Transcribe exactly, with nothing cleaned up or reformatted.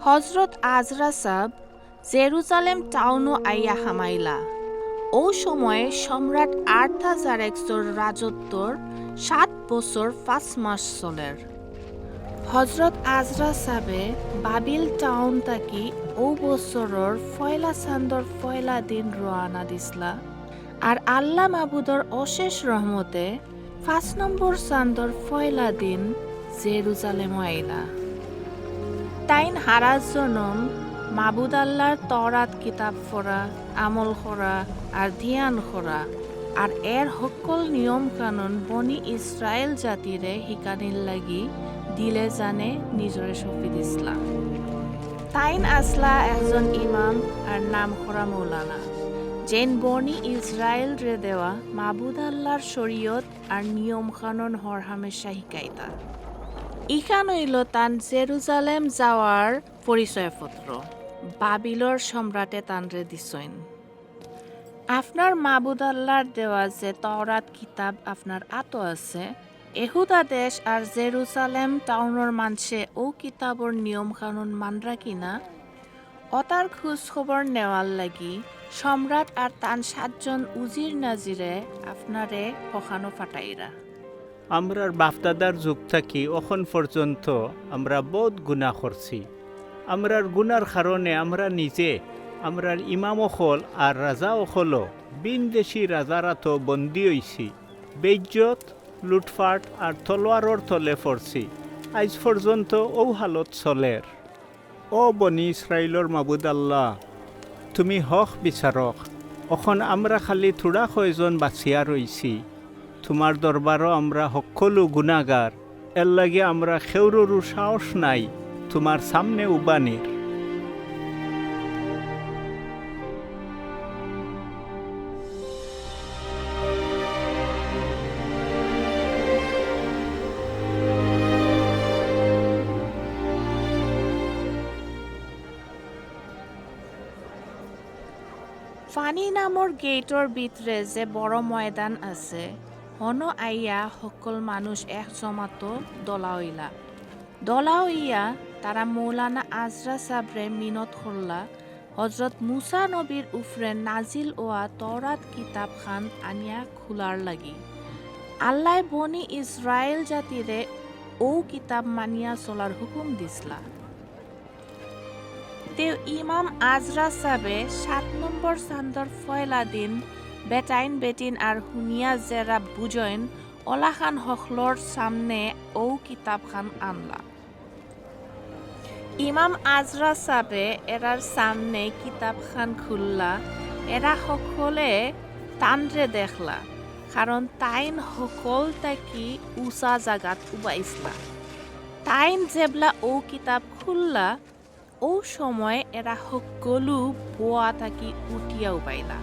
হজরত আজরা sub Jerusalem টাউনো আইয়া হামাইলা। অউ সময়ে সম্রাট আর্তাজারেক্সর রাজত্বর সাত বছর পাঁচ মাস চলের। হজরত আজরা সাবে বাবিল টাউন থাকি অউ বছরর পয়লা চান্দর পয়লা দিন রওয়ানা দিছলা। আর আল্লাহ মাবুদর অশেষ রহমতে পাঁচ নম্বর চান্দর পয়লা দিন জেরুজালেমো আইলা। তাইন হারা জনম মাবুদ আল্লাহর তরাত কিতাব পড়া, আমল করা আর ধ্যান করা, আর এর হক্কল নিয়ম কানুন বনি ইসরায়েল জাতিরে হিকানির লাগি দিলে জানে নিজরে সঁপি দিছলা। তাইন আছলা একজন ইমাম আর নাম করা মৌলানা, যেইন বনি ইসরায়েলরে দেওয়া মাবুদ আল্লাহর শরীয়ত আর নিয়ম কানুন হর হামেশা হিকাইতা। ইখান অইলো তান জেরুজালেম যাওয়ার পরিচয়পত্র। বাবিলর সম্রাটে তানরে দিছইন। আপনার মাবুদ আল্লাহর দেওয়া যে তওরাত কিতাব আপনার আতো আছে, এহুদা দেশ আর জেরুজালেম টাউনর মানষে অউ কিতাবর নিয়ম কানুন মানরা কিনা, অতার খোঁজ খবর নেওয়ার লাগি সম্রাট আর তান সাতজন উজির নাজিরে আপনারে হখানো ফাটাইরা। আমরার বাফদাদার যুগ থাকি অখন পর্যন্ত আমরা বউত গুনা করছি। আমরার গুনার কারণে আমরা নিজে, আমরার ইমাম অকল আর রাজা অকলও ভিন দেশি রাজার আতো বন্দী অইছি। বেইজ্জত, লুটফাট আর তলোয়ারর তলে পড়ছি। আইজ পর্যন্ত অউ হালত চলের। ও বনি ইসরাইলর মাবুদ আল্লাহ, তুমি হক বিচারক। অখন আমরা খালি থুড়া কয়জন বাচিয়া রইছি। তুমার দরবারো আমরা হক্কলউ গুনাগার, এরলাগি আমরা কেউররউ সাহস নাই তুমার সামনে উবানির। ফানি নামর গেইটর ভিতরে যে বড় ময়দান আছে, হনো আইয়া হক্কল মানুষ এক জমাতো দলা অইলা। দলা অইয়া তারা মৌলানা আজরা সাবরে মিনত করলা, হজরত মুসা নবীর উপরে নাজিল অওয়া তওরাত কিতাব খান আনিয়া খুলার লাগি। আল্লায় বনি ইসরায়েল জাতিরে অউ কিতাব মানিয়া চলার হুকুম দিছলা। তেউ ইমাম আজরা সাবে সাত নম্বর চান্দর পয়লা দিন বেটাইন বেটিন আর হুনিয়া যেরা বুজইন অলাখান হকলর সামনে অউ কিতাব খান আনলা। ইমাম আজরা সাবে এরার সামনে কিতাব খান খুললা, এরা হকলে তানরে দেখলা, কারণ তাইন হকল থাকি উচা জাগাত উবাইছলা। তাইন যেবলা অউ কিতাব খুললা, অউ সময় এরা হকলউ বওয়া থাকি উঠিয়া উবাইলা।